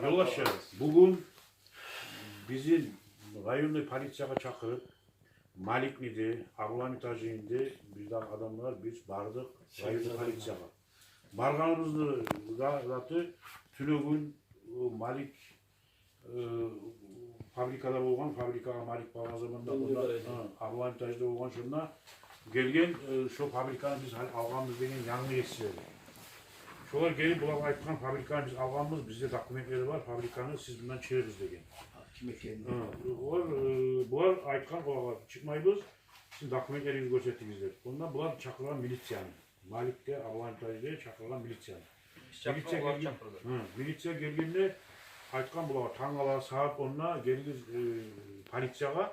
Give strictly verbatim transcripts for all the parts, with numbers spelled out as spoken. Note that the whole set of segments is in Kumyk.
Ёлдашлар, бугюн бизин районный полициягъа чакъырып, Маликни де, Абдулгьамит гьажини де, бирдагъы адамлар, биз бардыкъ районный полициягъа. Баргъаныбызны да заты, тюнегюн, э, Малик, э, фабрикада болгъан, фабрикагъа Малик баргъан заманда, онда, э, Абдулгьамит гьажи де болгъан, шонда гелген, э, шо фабриканы биз гьали алгъанбыз деген янгы эсине. Шолар гелип, булар айтгъан: «Фабриканы биз алгъанбыз, бизде документлери бар фабриканы, сиз мундан чыгъыгъыз», — деген. Ким экенин. Гьа, олар, э, булар айтгъан олагъа: «Чыкъмайбыз, сиз документлеригизни гёрсетигиз», — деп. Онда булар чакъыргъан милицияны. Малик де, Абдулгьамит гьажи де чакъыргъан милицияны. Милиция гелген, гьа, милиция гелгенде айтгъан булагъа: «Тангала сагьат онда гелигиз, э, полициягъа,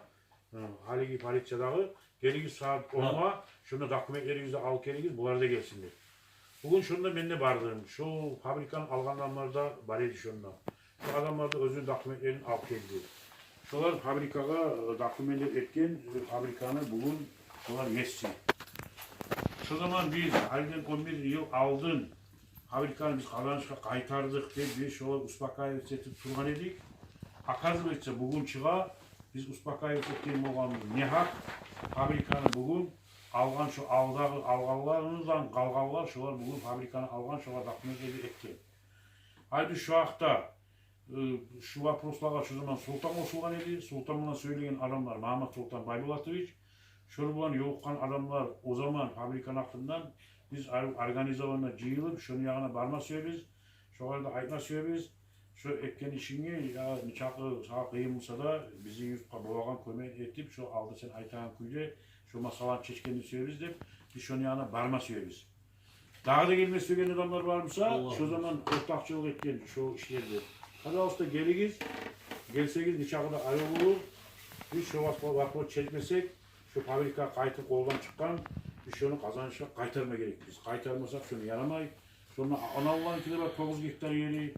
э, гьалиги полициядагъы, гелигиз сагьат онда, шонда документлеригизни алып гелигиз, булар да гелсин», — деп. Бугюн шонда мен де бардым. Шо фабриканы алгъан адамлар да бар эди шонда. Шо адамлар да оьзюню документлерин алып гелди. Шолар фабрикагъа, э, документлер этген, э, фабриканы бугюн шолар еси. Шо заман биз, гьалиден он бир йыл алдын, фабриканы биз Къазанышгъа къайтардыкъ деп, биз шолар успокаиваться этип тургъан эдик. Оказывается, бугюн чыгъа, биз успокаиваться этген болгъанбыз негьакъ. Фабриканы бугюн алгъан, шо алдагъы алгъанлардан къалгъанлар, шолар бугюн фабриканы алгъан, шолар документлер этген. Гьали биз шо гьакъда, э, шо вопрослагъа шо заман Султан къошулгъан эди. Султан булан сёйлеген адамлар, Магьаммат-Султан Байболатович, шону булан ёлукъгъан адамлар, о заман фабриканы гьакъындан биз ор-, организованно жыйылып, шону ягъына барма сюебиз, шогъар да айтма сюебиз. Шо этген ишинге, я, нечакъы сагъа къыйын буса да, бизин юртгъа болагъан кёмек этип, шо алда сен айтагъан кюйде шо масъаланы чечгенни сюебиз деп, биз шону ягъына барма сюебиз. Дагъы да гелме сюеген адамлар бар буса, шо заман ортакъчылыкъ этген шо ишлерде, пожалуйста, гелигиз. Гелсегиз, нечакъы да арив болур. Биз шо вакъти, вакъти чечмесек, шо фабрика къайтып къолдан чыкъгъан, биз шону Къазанышгъа къайтарма герекбиз. Къайтармасакъ, шону ярамай. Шонда ана-, аналарныки де бар тогъуз гектар ери.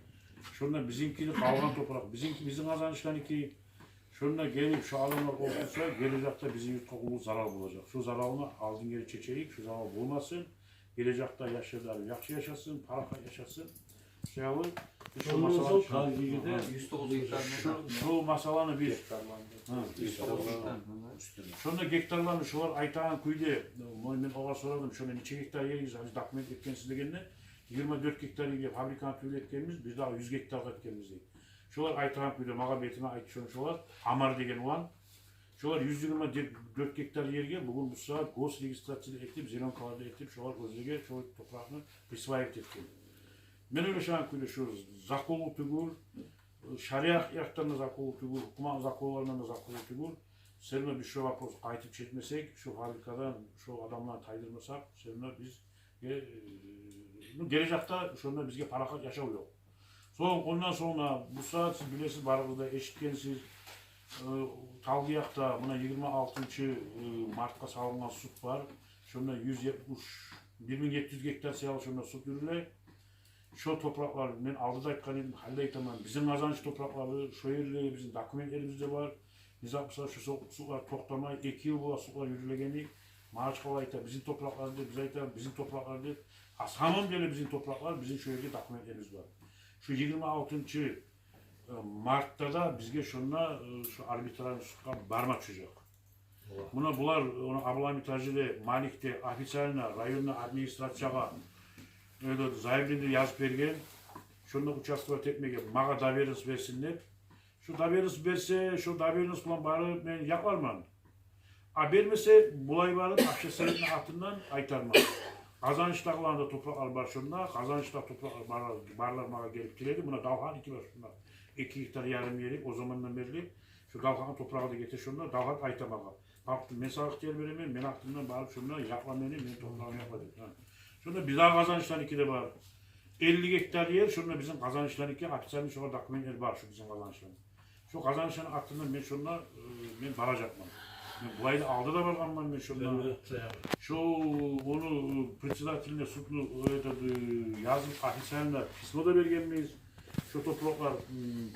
Шонда бизинки де къалгъан топуракъ, бизинки, бизин Къазанышланыки. Шонда гелип шо адамлар къоркъса, гележекде бизин юртгъа уллу зарал болажакъ. Шо заралны алдын гери чечейик, шо зарал болмасын. Гележекде яшлар да яхшы яшасын, парахат яшасын. Шо ягъы, шо масъаланы, шо, шо масъаланы биз, гьа, шонда гектарланы шолар айтагъан кюйде, мен, мен огъар сорадым, шонда нече гектар еригиз, гьали документ этгенсиз дегенде, йигирма дёрт гектар ерге фабриканы тюгюл этгенбиз, биз дагъы юз гектаргъа этгенбиз дей. Шолар айтагъан кюйде, магъа бетиме айтды шону шолар, Амар деген улан. Шолар юз йигирма дёрт гектар ерге бугюн бу сагьат госрегистрация этип, зелёнкалар да этип, шолар оьзлеге шо топуракъны присваивать этген. Мен ойлашагъан кюйде, шо законлу тюгюл, шариат якъдан да законлу тюгюл, гьукумат законларындан да законлу тюгюл. Всё равно биз шо вопросну къайтып чечмесек, шо фабрикадан шо адамланы тайдырмасакъ, всё равно биз, э, ну, гележекде шонда бизге парахат яшав ёкъ. Сонг, ондан сонг да, бу сагьат сиз билесиз, барыгъыз да эшитгенсиз, э, Талгъыякъда муна йигирма алтынчы, э, мартгъа салынгъан суд бар. Шонда юз етмиш, бир минг етти юз гектар саялы шонда суд юрюле. Шо топуракълар, мен алда да айтгъан эдим, гьали де айтаман, бизин Къазаныш топуракълары, шо ерде бизин документлерибиз де бар. Биз айтсакъ, шо су-, судлар токътамай, эки йыл бола судлар юрюлегени. Магьачкъала айта, бизин топуракълар деп, биз айтабыз, бизин топуракълар деп. А самом деле бизин топуракълар, бизин шо ерде документлерибиз бар. Шо йигирма алтынчы, э, мартда да бизге шонда, э, шо арбитражный судгъа барма тюшежек. Муна булар, ону Абдулгьамит гьажи де, Малик де официально районный администрациягъа, э, заявление язып берген. Шонда участвовать этмеге магъа доверенность берсин деп. Шо доверенность берсе, шо доверенность булан барып мен якъларман. А бермесе, булай барып, общественникни атындан айтарман. Къазаныштагъыланы да топуракълары бар шонда. Къазанышда топуракълары бар, барлар магъа гелип тиледи. Муна Далгьатныки бар шонда. Эки гектар ярым ери о замандан берли. Шо Далгьатны топурагъы да гете шонда. Далгьат айта магъа: «Бакъ, мен сагъа ихтияр беремен, мени атымдан барып шонда якъла мени, мени топурагъымны якъла», — деп. Гьа. Шонда бир дагъы Къазанышланыки де бар. Элли гектар ер, шонда бизин Къазанышланыки, официальный шогъар документлер бар, шо бизин Къазанышланы. Шо Къазанышланы атындан мен шонда, э, мен баражакъман. Мен булай да алда да баргъанман мен шонда. Шо ону, э, председателине, судну, э, этот, э, язып, официально письмо да бергенбиз. Шо топуракълар, м,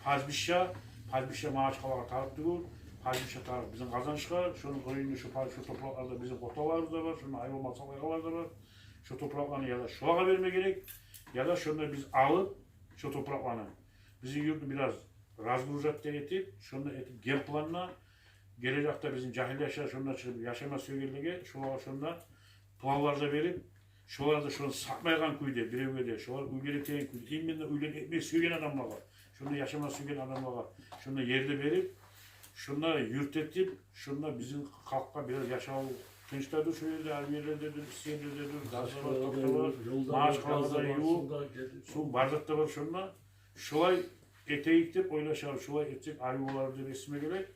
пастбище, пастбище Магьачкъалагъа тарыкъ тюгюл, пастбище тарыкъ бизин Къазанышгъа. Шону къырыйында шо па-, шо топуракъларда бизин къотанларыбыз да бар, шонда гьайван-мал сакълайгъанлар да бар. Шо топуракъланы яда шолагъа берме герек, яда шонда биз алып, шо топуракъланы бизин юртну бираз разгружать да этип, шонда этип, генпланда, гележекде бизин жагьил яшлар шонда чыгъып яшама сюегенлеге, шолагъа шонда планлар да берип, шолар да шону сатмайгъан кюйде, биревге де, шолар уьйлер этеген кюйде, именно уьйлер этме сюеген адамлагъа, шонда яшама сюеген адамлагъа шонда ер де берип, шонда юрт этип, шонда бизин халкъгъа бираз яшав тынч да дюр, шо ерде, гьар ерлерде дюр, исси ерлерде дюр, газ да бар, ток да бар, Магьачкъалада ювукъ, сув, бар зат да бар шонда. Шолай этейик деп ойлашабыз, шолай этсек арив болар деп эсиме геле.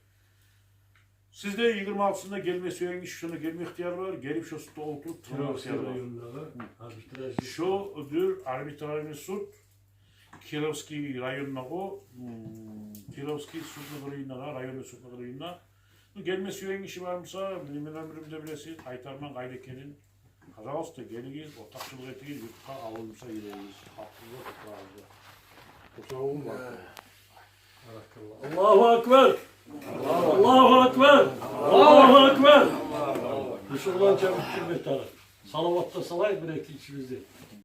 Сиз де йигирма алтысында гелме сюеген гиши шонда гелме ихтияр бар, гелип шо судда олтуруп тынглама ихтияр бар. Шо дюр арбитражный суд, Кировский районда о, м, Кировский судну къырыйында да, районный судну къырыйында. Ну, гелме сюеген гиши бар буса, мени номеримни де билесиз, айтарман къайда экенин. Пожалуйста, гелигиз, ортакъчылыкъ этигиз, юртгъа, авулгъа, юрегигиз, халкъыгъызгъа, топурагъыгъызгъа. Аллагьу акбар! Аллагьу акбар! Аллагьу акбар! Мусулманча битдирме тарыкъ. Салават да салайыкъ бир-эки ичибизде.